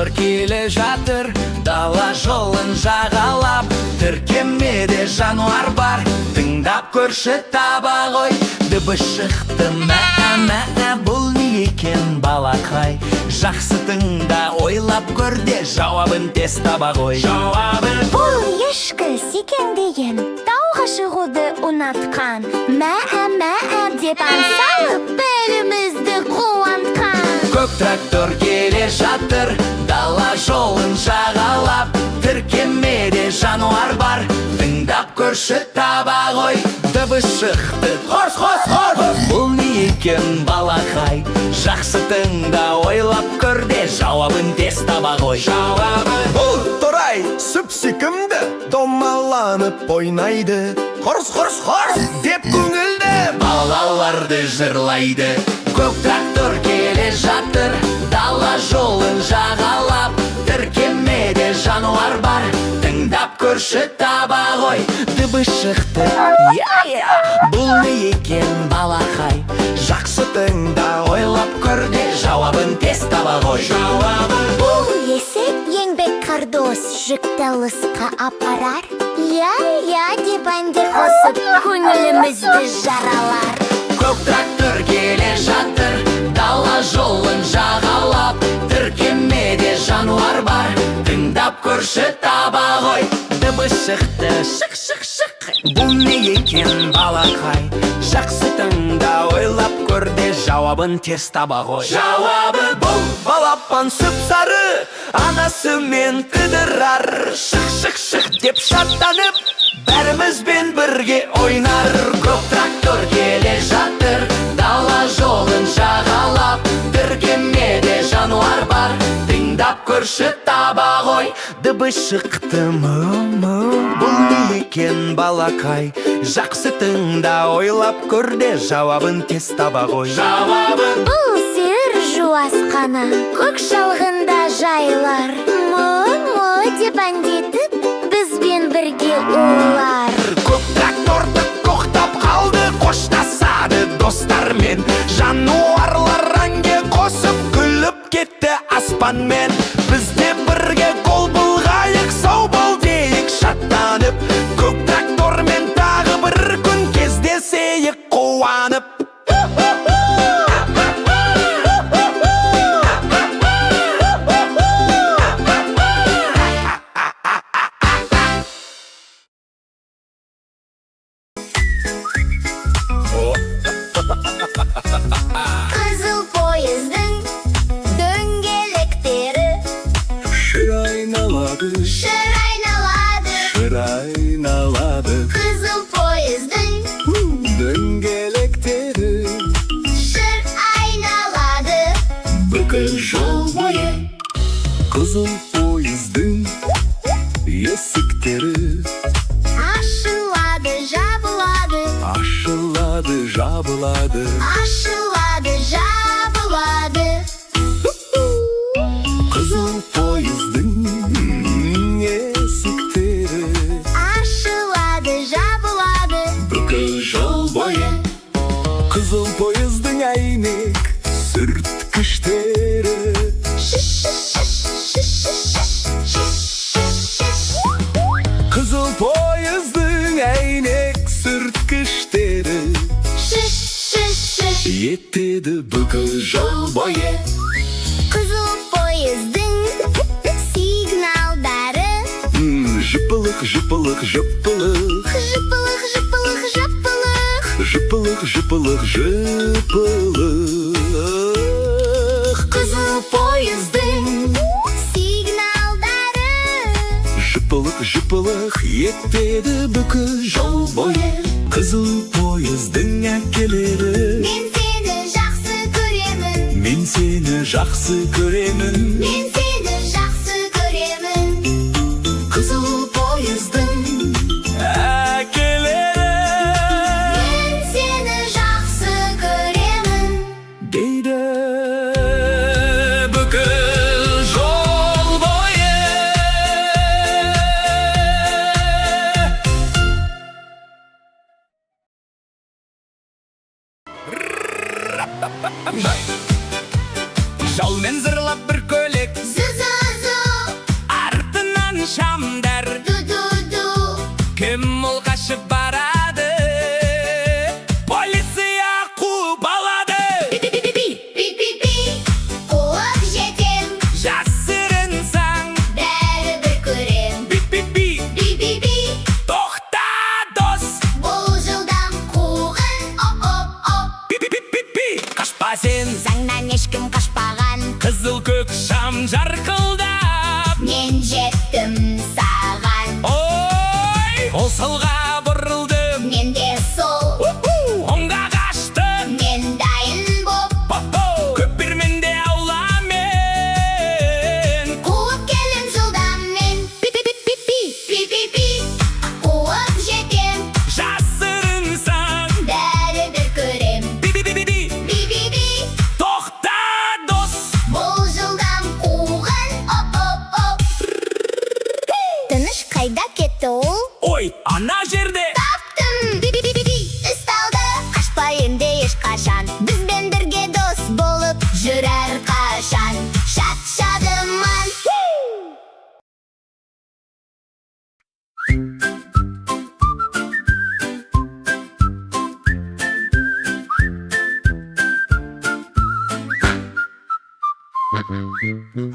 Трактор келе жатыр дала жолын жағалап. Тіркемеде жануар бар, тыңдап көрші, таба ғой. Дыбыс шықты: мә, мә, бұл не екен, балақай? Жақсы тыңда, ойлап көр де, жауабын тез таба ғой. Жауабы: Бұл ешкі секеңдеген, тауға шығуды ұнатқан. Мә, мә деп ән салып, бәрімізді қуантқан. Көк трактор келе жатыр дала жолын жағалап. Тіркемеде жануар бар, тыңдап көрші, таба ғой. Дыбыс шықты: қорс, қорс, қорс! Бұл не екен, балақай? Жақсы тыңда, ойлап көр де, жауабын тез таба ғой. Жауабы: Бұл торай сүп сүйкімді, домаланып ойнайды. Қорс, қорс, қорс деп көңілді балаларды жырлайды. Көк трактор келе жатыр дала жолын жағалап. Тіркемеде жануар бар, тыңдап көрші, таба ғой. Дыбыс шықты: иә, иә! Бұл не екен, балақай? Жақсы тыңда, ойлап көр де, жауабын тез таба ғой. Жауабы: Бұл есек еңбекқор дос, жүкті алысқа апарар. Иә, иә деп әнге қосып, көңілімізді жаралар. Көк трактор келе жатыр дала жолын жағалап. Тіркемеде жануар бар, тыңдап көрші, таба ғой. Дыбыс шықты: шық, шық, шық! Бұл не екен, балақай? Жақсы тыңда, ойлап көр де, жауабын тез таба ғой. Жауабы: Бұл балапан сүп сары, анасымен қыдырар. Шық, шық, шық деп шаттанып, бәрімізбен бірге ойнар. Көк трактор келе жатыр дала жолын жағалап. Тіркемеде жануар бар, тыңдап көрші, таба ғой. Дыбыс шықты: му, му! Бұл не екен, балақай? Жақсы тыңда, ойлап көр де, жауабын тез таба ғой. Жауабы: Бұл сиыр жуас қана, көк шалғында жайылар. Му, му деп әндетіп, бізбен бірге ұлар. Көк трактор тоқтап қалды, қоштасады достармен. Жануарлар әнге қосып, күліп кетті аспанмен. Біз де бірге қол бұлғайық, сау бол дейік шаттанып. Көк трактормен тағы бір күн кездесейік қуанып. Қызыл пойыздың дөңгелектері Шыр айналады, шыр айналады. Шыр айналады. Қызыл пойыздың Дөңгелектері шыр айналады бүкіл жол бойы. Қызыл пойыздың есіктері ашылады, жабылады. Ашылады, жабылады. Ашылады, жабылады. Қызыл пойыздың есіктері ашылады, жабылады бүкіл жол бойы. Қызыл пойыздың әйнек сүрткіштері Шш, шш, шш, шш, шш. Қызыл пойыздың әйнек сүрткіштері Шш, шш, шш етеді бүкіл жол бойы. Қызыл пойыздың сигналдары Жыпылық, жыпылық, жыпылық. Жыпылық, жыпылық, жыпылық. Жыпылық, жыпылық, жыпылық. Қызыл пойыздың сигналдары Жыпылық, жыпылық етеді бүкіл жол бойы. Қызыл пойыздың әкелері Мен сені жақсы көремін. Мен сені жақсы көремін. Мен сені жақсы көремін. Қызыл пойыздың әкелері Мен сені жақсы көремін дейді бүкіл жол бойы. Жалмен зырлап бір көлік. Ана жерде. Таптым. Ұсталды. Қашпа енді ешқашан. Бізбен бірге дос болып жүр әрқашан. Шат шадыман.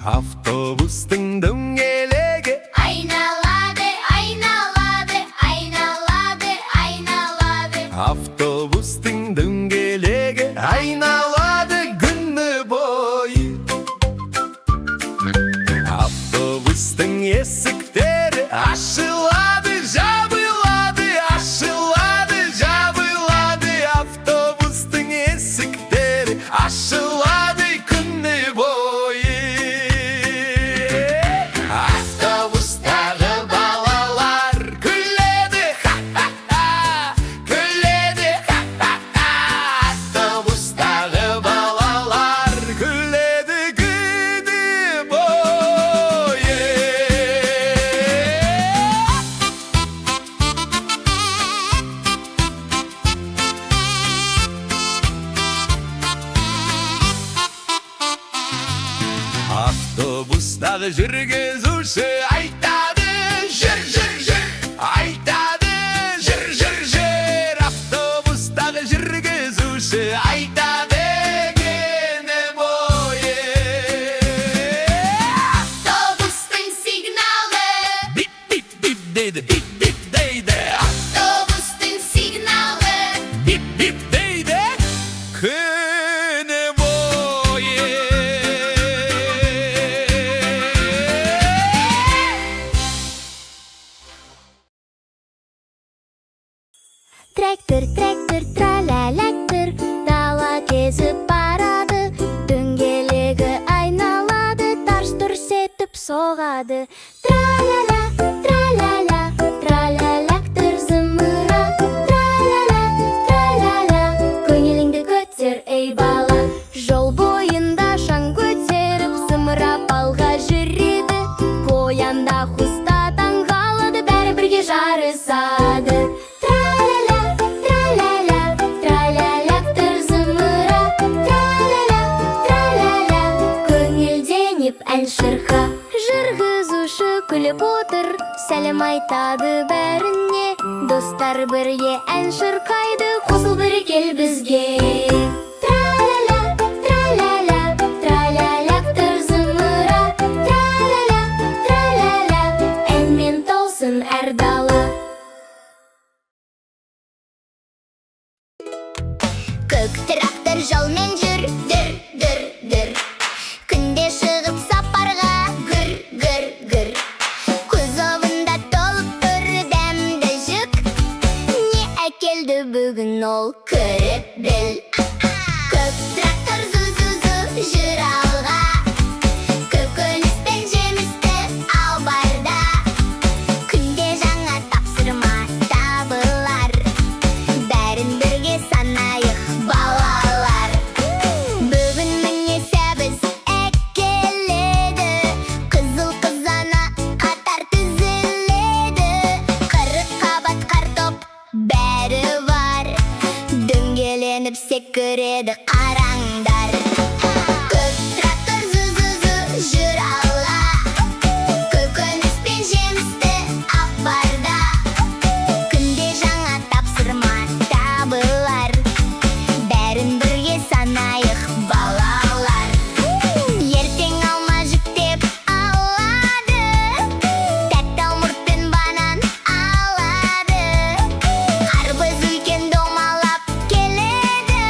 Автобустың дөңгелегі Айналады, айналады, айналады, айналады. Автобустың дөңгелегі айналады күні бойы. Автобустың есіктері ашылады, жабылады, ашылады, жабылады. Автобустың есіктері ашылады күні бойы. Автобустағы балалар күледі, ха-ха-ха, күледі, ха-ха-ха. Автобустағы балалар күледі күні бойы. Автобустағы жүргізуші айтады: жүр, жүр, жүр, айтады: жүр, жүр, жүр. Автобустағы жүргізуші айтады күні бойы. Автобустың сигналы. Бип, бип, бип дейді, бип, бип дейді. Автобустың сигналы. Бип, бип дейді күні бойы. Трактор, трактор, тралалактор, дала кезіп барады, дөңгелегі айналады, тарс тұрс етіп соғады. Траля-ля, траля-ля, тралалактор зымыра, траля-ля, траля-ля, көңіліңді көтер, ей бала. Жол бойында шаң көтеріп, зымырап алға жүреді, қоян да құс та таңғалады, бәрі бірге жарысады. Траля-ля, траля-ля, тралалактор зымыра, траля-ля, траля-ля, көңілденіп ән шырқа. Жүргізуші күліп отыр, сәлем айтады бәріне, достар бірге ән шырқайды, қосыл бір кел бізге. Траля-ля, траля-ля, тралалактор зымыра, траля-ля, траля-ля, әнмен толсын әр дала. Көк трактор жолмен жүр, дүр, дүр, дүр. Күнде шығып сапарға, гүр, гүр, гүр. Кузовында толып тұр дәмді жүк. Не әкелді бүгін ол, көріп біл. Көк трактор зу зу зу жүр алға. Көкөніс пен жемісті ал барда. Күнде жаңа тапсырма табылар. Бәрін бірге санайық, балалар. Бүгін міне сәбіз әкеледі. Қызыл қызана қатар тізіледі. 40 қабат картоп бәрі бар. Дөңгеленіп секіреді, қараңдар. Көк трактор зу зу зу жүр алға. Көкөніс пен жемісті апарда. Күнде жаңа тапсырма табылар. Бәрін бірге санайық, балалар. Ертең алма жүктеп алады. Тәтті алмұрт пен банан алады. Қарбыз үлкен домалап келеді.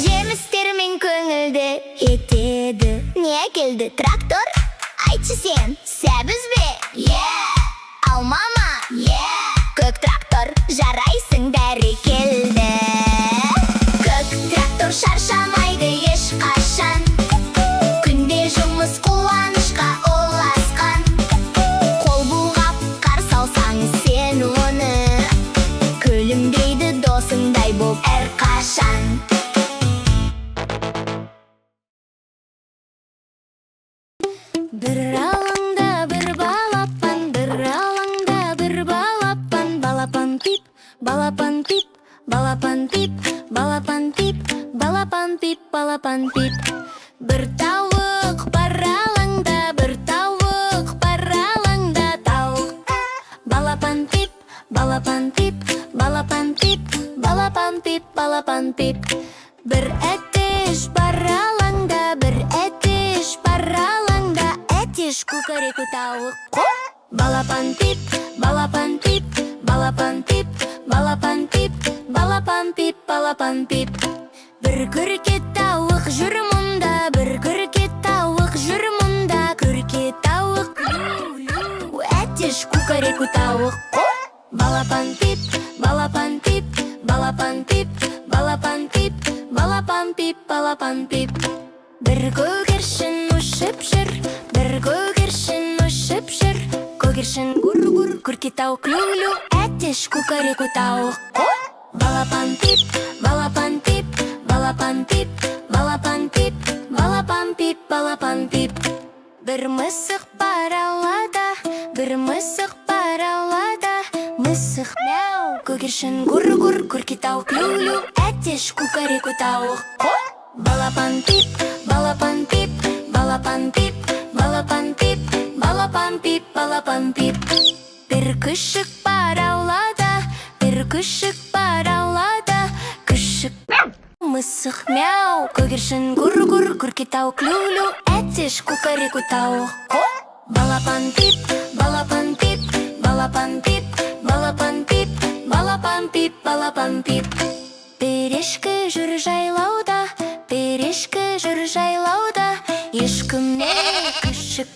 Жемістермен көңілді етеді. Не әкелді трактор? Айтшы сен, сәбіз бе? Yeah! Алма ма? Yeah! Көк трактор, жарайсың, бәрекелді. Көк трактор шаршамайды ешқашан. Күнде жұмыс қуанышқа ұласқан. Қол бұлғап қарсы алсаң сен оны, күлімдейді досыңдай боп әрқашан. Бір алаңда бір балапан, бір алаңда бір балапан. Балапан пип, балапан пип, балапан пип, балапан пип, балапан пип. Бір тауық бар алаңда, бір тауық бар алаңда, тауық. Балапан пип, балапан пип, балапан пип, балапан пип, балапан пип. Бір әтеш бар алаңда, бір әтеш бар алаңда, әтеш кукареку тауық. Қо! Балапан пип, балапан пип, балапан пип, балапан пип, балапан пип, балапан пип. Бір күрке тауық жүр мұнда, бір күрке тауық жүр мұнда, күрке тауық. Әтеш кукареку тауық. Қо! Балапан пип, балапан пип, балапан пип, балапан пип, балапан пип, балапан пип. Бір көгершін ұшып жүр, бір көгершін ұшып жүр. Көгершін гур гур, күрке тауық лю лю, әтеш кукареку тауық. Қо! Балапан пип, балапан пип, балапан пип, балапан пип, балапан пип, балапан пип. Бір мысық бар аулада, бір мысық бар аулада, мысық мяу, көгершін гур гур, күрке тауық лю лю, әтеш кукареку тауық. Қо! Балапан пип, балапан пип, балапан пип, балапан пип, балапан пип, балапан пип. Бір күшік бар аулада, бір күшік бар аулада, күшік мысық мяу, көгершін гур гур, күрке тауық лю лю, әтеш кукареку тауық. Қо! Балапан пип, балапан пип, балапан пип, балапан пип, балапан пип, балапан пип. Бір ешкі жүр жайлауда, бір ешкі жүр жайлауда, ешкі ме, күшік.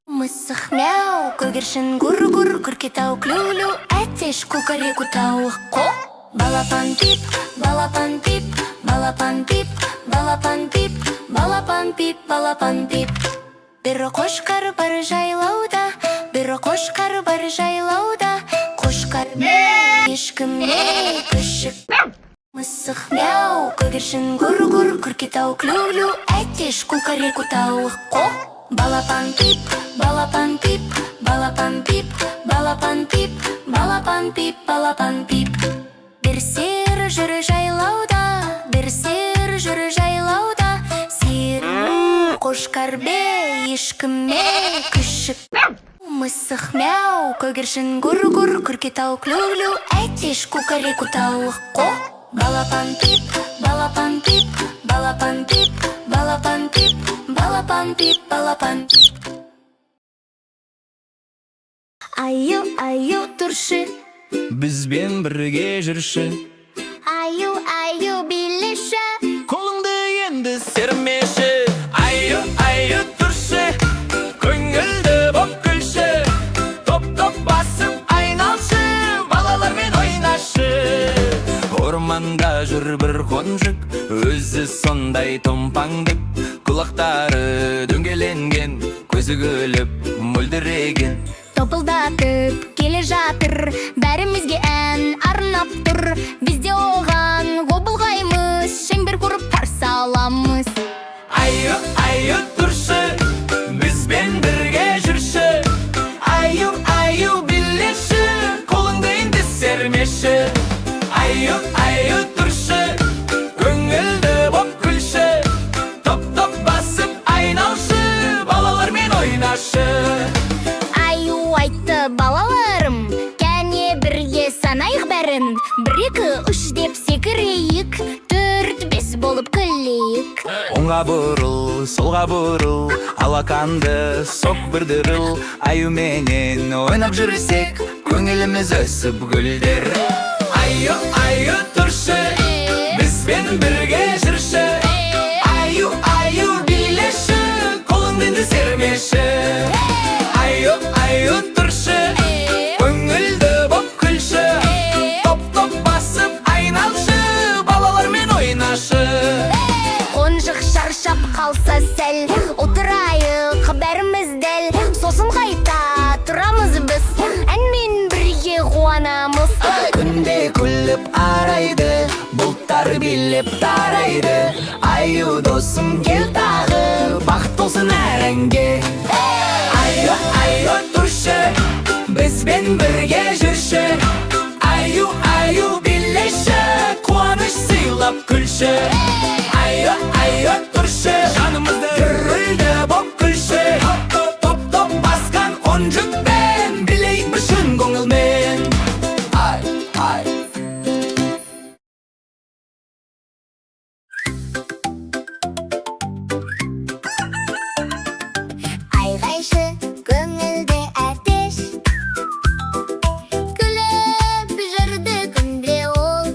Мысық мяу, көгершін гур гур, күрке тауық лю лю, әтеш кукареку тауық. Қо! Балапан пип, балапан пип, балапан пип, балапан пип, балапан пип, балапан пип. Бір қошқар бар жайлауда, бір қошқар бар жайлауда, қошқар ешкі ме, күшік. Мысық мяу, көгершін гур гур, күрке тауық лю лю, әтеш кукареку тауық. Қо! Балапан пип, балапан пип, балапан пип, балапан пип, балапан пип, балапан пип. Бір сиыр жүр жайлауда, бір сиыр жүр жайлауда, сиыр қошқар бе, ешкі ме, күшік. Мысық мяу, көгершін гур гур, күрке тауық лю лю, әтеш кукареку тауық. Қо! Балапан пип, балапан пип, балапан пип, балапан пип, балапан пип, балапан пип. Аю, аю, тұршы. Бізбен бірге жүрші. Аю, аю, билеші. Қолыңды енді сермеші. Аю, аю, тұршы. Көңілді боп күлші. Топ топ басып айналшы. Балалармен ойнашы. Орманда жүр бір қонжық. Өзі сондай томпаңдық. Құлақтары дөңгеленген. Көзі күліп мөлдіреген. Топылдатып келе жатыр, бәрімізге ән арнап тұр. Біз де оған қол бұлғаймыз, шеңбер құрып қарсы аламыз. Аю, аю, тұршы. Бізбен бірге жүрші. Аю, аю, билеші. Қолыңды енді сермеші. Аю, аю, тұршы. Көңілді боп күлші. Топ топ басып айналшы. Балалармен ойнашы. Аю айтты: «Балаларым, кәне, бірге санайық бәрін. Бір, екі, үш деп секірейік, төрт, бес болып күлейік». Оңға бұрыл, солға бұрыл. Алақанды соқ бір дырыл. Аюменен ойнап жүрсек, көңіліміз өсіп гүлдер. Аю, аю, тұршы. Бізбен бірге жүрші. Аю, аю, билеші. Қолыңды енді сермеші. Аю, аю, тұршы. Көңілді боп күлші. Топ топ басып айналшы. Балалармен ойнашы. Қонжық шаршап қалса сәл, отырайық бәріміз дәл. Сосын қайта тұрамыз біз, әнмен бірге қуанамыз. Күнде күліп арайды. Бұлттар билеп тарайды. Аю досым, кел тағы. Бақыт болсын әр әнге. Аю, аю, тұршы. Бізбен бірге жүрші. Аю, аю. жүрші. Айы, айы, тұршы. Жанымызды дірілді боп күлші. Топ, топ басқан қонжықпен билейміз шын көңілмен. Ай, ай. Айғайшы, көңілді әтеш. Күліп жүрді күнде ол.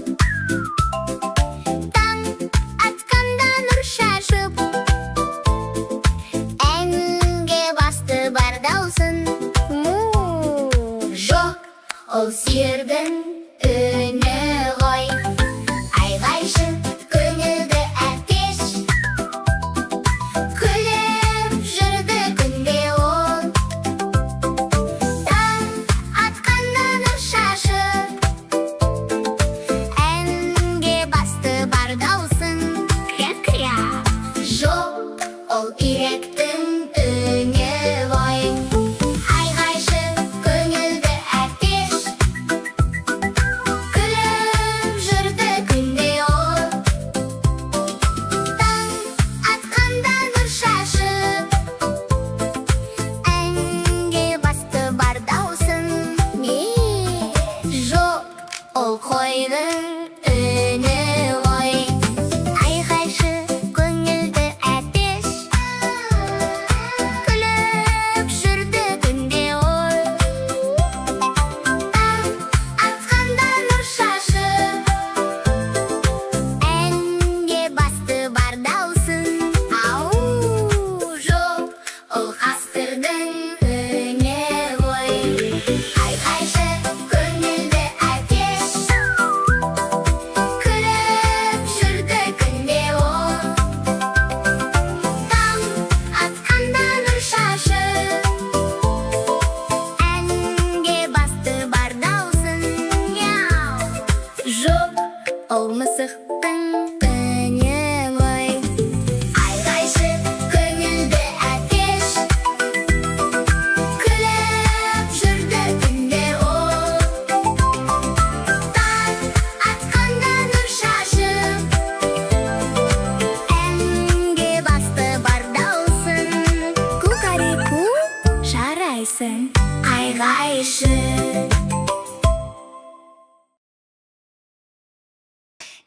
Таң атқанда нұр шашып, әнге басты бар даусын. Му. Жоқ, ол сиырдың үні ғой. Айғайшы, көңілді әтеш. Күліп жүрді күнде ол. Таң атқанда нұр шашып, әнге басты бар даусын. Кря-кря. Жоқ, ол үйректің үні ғой. Айғайшы, көңілді әтеш. Күліп жүрді күнде ол. Таң атқанда нұр шашып, әнге басты бар даусын. Не? Жоқ, ол қойдың үні ғой. Айғайшы, көңілді әтеш. Күліп жүрді күнде ол. Таң атқанда нұр шашып, әнге басты бар даусын. Ау, жоқ, ол қасқырдың үні ғой. Айғайшы, көңілді әтеш. Күліп жүрді күнде ол. Таң атқанда нұр шашып, әнге басты бар даусын. Мяу. Жоқ, ол мысықтың үні ғой. Айғайшы, көңілді әтеш. Күліп жүрді күнде ол. Таң атқанда нұр шашып, әнге басты бар даусын. Кукареку, жарайсың, айғайшы.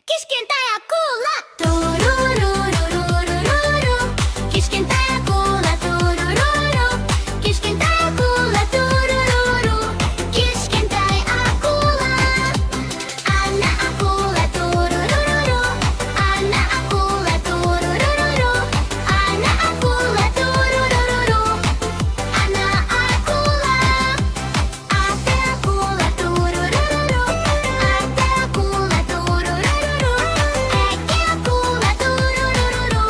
Кішкентай акула. Туруруруруруру. Кішкентай акула, туруруру. Кішкентай акула, туруруру. Кішкентай акула. Ана акула, туруруру. Ана акула, туруруру. Ана акула, туруруру. Ана акула. Ата акула, туруруру. Ата акула, туруруру. Әке акула, туруруру.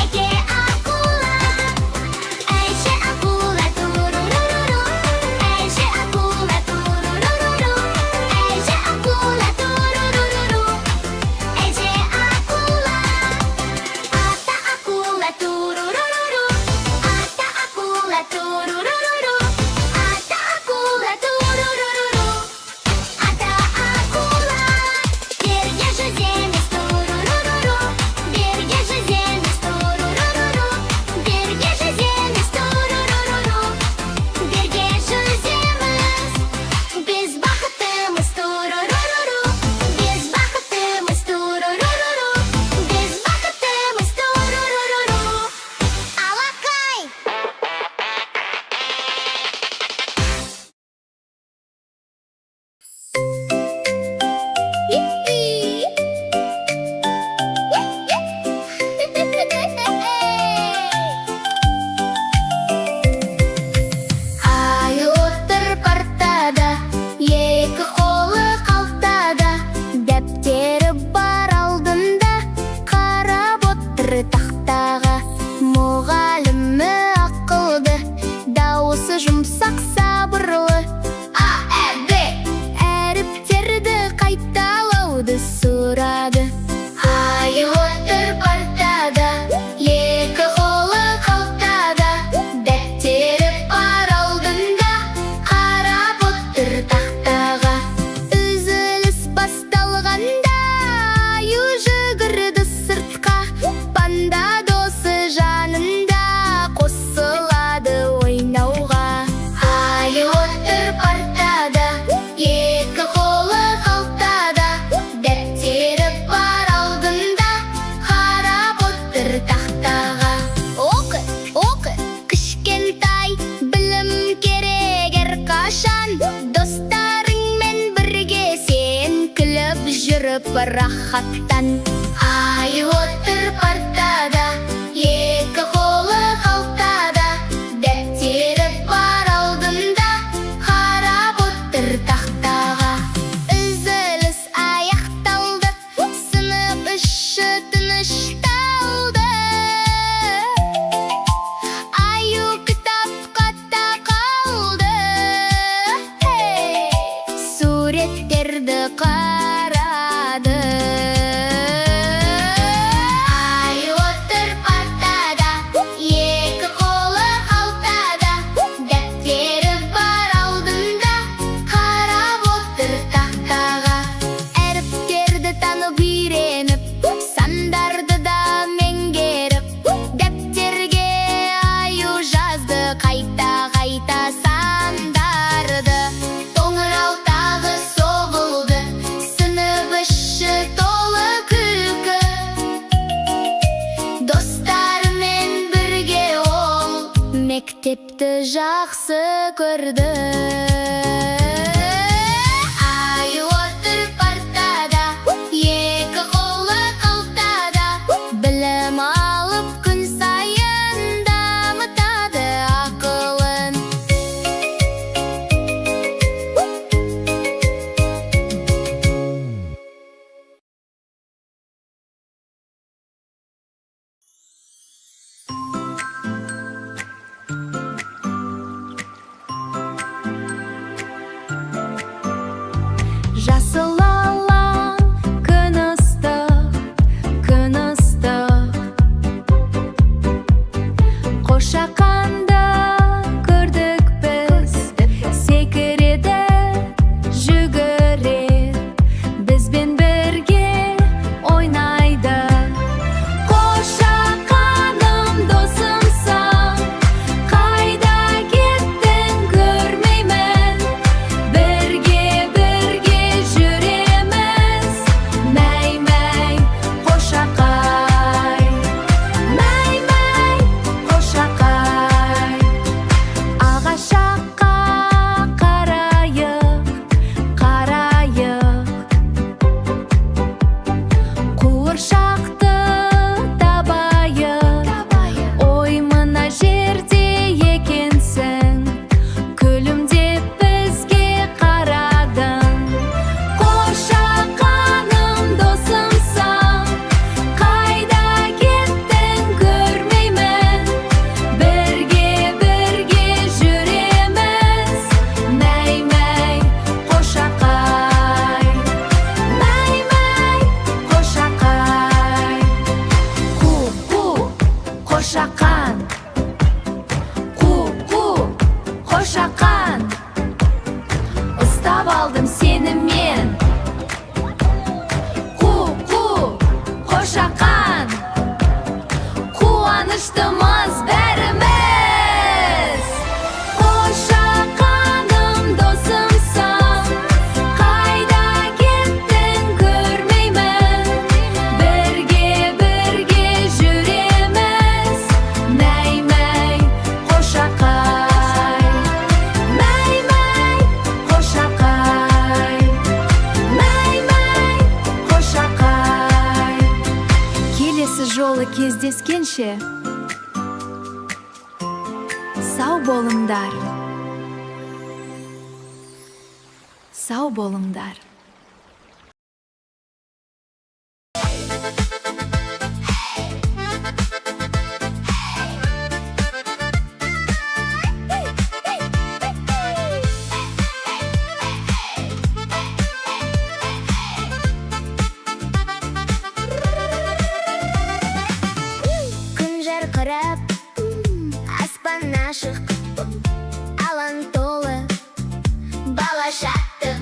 Әке акула. Әже акула, туруруру. Әже акула, туруруру. Әже акула, туруруру. Әже акула. Ата акула, туруруру. Ата акула, туруруру. Ата акула, туруруру. Ата акула. Бірге жүземіз, туруруру. Бірге жүземіз, туруруру. Бірге жүземіз, туруруру. Бірге жүземіз. Біз бақыттымыз, туруруру. Біз бақыттымыз, туруруру. Біз бақыттымыз, туруруру. Алақай! Айы отыр партада, екі қолы қалтада, дәптері бар алдында, қарап отыр тақтаға. Мұғалімі ақылды, дауысы жұмсақ, сабырлы. А, Ә, Б. Әріптерді қайталауды сұрады. Айы отыр партада, екі қолы қалтада, дәптері бар алдында, қарап отыр тақтаға. Үзіліс басталғанда аю жүгірді. бар рахаттан. Аю отыр партада, екі қолы қалтада. Дәптері бар алдында, қарап отыр тақтаға. Үзіліс аяқталды, сынып іші тынышталды. Аю кітапқа қалды. Hey! Суреттерді қарады. Аю отыр партада, екі қолы қалтада. Дәптері бар алдында, қарап отыр тақтаға. Әріптерді танып үйреніп, сандарды да меңгеріп, дәптерге аю жазды қайта-қайта сандарды. Қоңырау тағы соғылды, сынып іші толы күлкі. Достарымен бірге ол мектепті жақсы көрді. Аю отыр партада, екі қолы қалтада. Білім алып күн сайын дамытады ақылын. Жасыл алаң, күн ыстық, күн ыстық. Қошақанды көрдік біз. Секіреді, жүгіреді, бізбен бірге ойнайды. Қошақаным, досымсың, қайда кеттің, көрмеймін. Бірге, бірге жүреміз. Мәй, мәй, қошақай. Мәй, мәй, қошақай. Ағаш жаққа қарайық, қарайық. Қуыршақты табайық. Ой, мына жерде екенсің. Күлімдеп бізге қарадың. Қошақаным, досымсың, қайда кеттің, көрмеймін. Бірге, бірге жүреміз. Мәй, мәй, қошақай. Мәй, мәй, қошақай. Қу, қу, қошақан. Қу, қу, қошақан. Ұстап алдым сені мен. Қу, қу, қошақан. Қуаныштымыз бәріміз. Қошақаным, досымсың, қайда кеттің, көрмеймін. Бірге, бірге жүреміз. Мәй, мәй, қошақай. Мәй, мәй, қошақай. Мәй, мәй, қошақай. Келесі жолы кездескенше сау болыңдар. Сау болыңдар. Күн жарқырап, аспан ашық, алаң толы бала шаттық.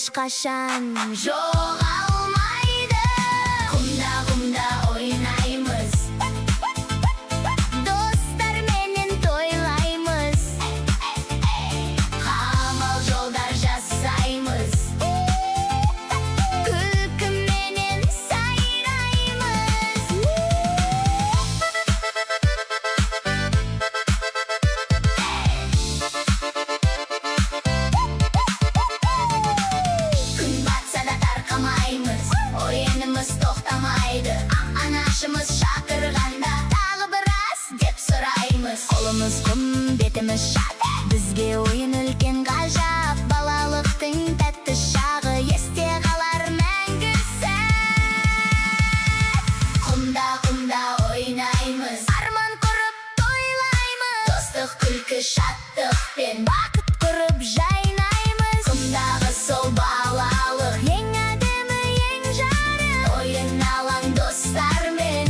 Ешқашан жоғалмайды. Құмда, құмда ойнаймыз, достарменен тойлаймыз. Қамал жолдар жасаймыз, күлкіменен сайраймыз. Күн батса да тарқамаймыз, ойынымыз тоқтамайды. Анашымыз шақырғанда, тағы біраз деп сұраймыз. Қолымыз құм, бетіміз шат, бізге ойын үлкен ғажап. Балалықтың тәтті шағы есте қалар мәңгі сәт. Құмда, құмда ойнаймыз, арман құрып тойлаймыз. Достық, күлкі, шаттықпен бақыт құрып жайнаймыз. Құмдағы сол балалық ең әдемі, ең жарық ойын алаң достармен.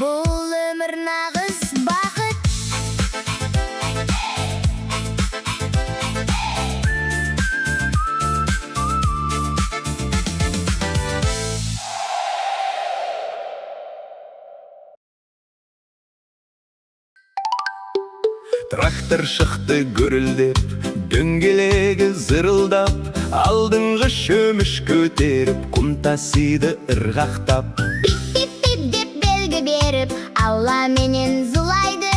Бұл өмір нағыз бақыт. Трактор шықты гүрілдеп, дөңгелегі зырылдап, алдыңғы шөміш көтеріп, құм тасиды ырғақтап. Пип пип деп белгі беріп, ауламенен зулайды.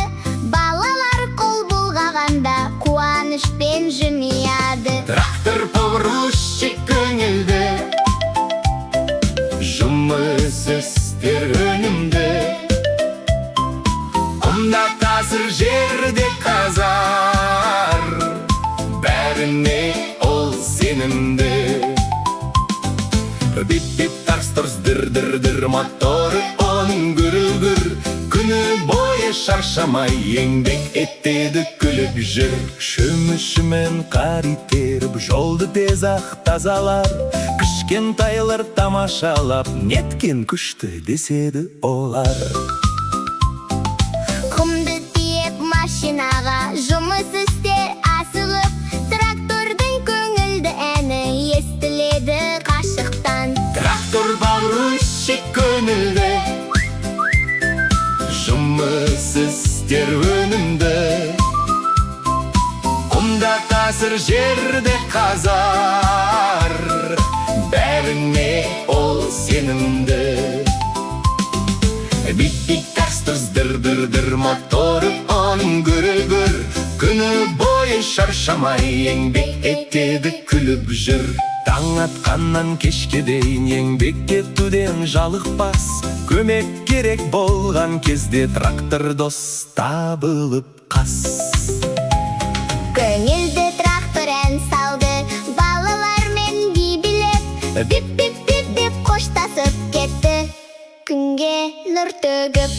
Балалар қол бұлғағанда қуанышпен жымияды. Трактор, погрузчик көңілді, жұмыс істер өнімді. Құмда тасыр, жерде қазар, бәріне ол сенімді. Бип бип, тарс тұрс, дыр дыр дыр, моторы оның гүріл гүр. Күні бойы шаршамай еңбек етеді, күліп жүр. Шөмішімен қар итеріп, жолды тез ақ тазалар. Кішкентайлар тамашалап, неткен күшті деседі олар. Құмды тиеп машинаға, жұмыс істер асығып. Трактордың көңілді әні естіледі қашықтан. Трактор, погрузчик көңілді, Жұмыс істер өнімді. Құмда тасыр, жерде қазар, бәріне ол сенімді. Бип бип, тарс тұрс, дыр дыр дыр, моторы оның гүріл гүр. Күні бойы шаршамай еңбек етеді, күліп жүр. Таң атқаннан кешке дейін еңбек етуден жалықпас. Көмек керек болған кезде трактор дос табылып қас. Көңілді трактор ән салды, балалармен би билеп. Бип бип бип деп қоштасып кетті, күнге нұр төгіп.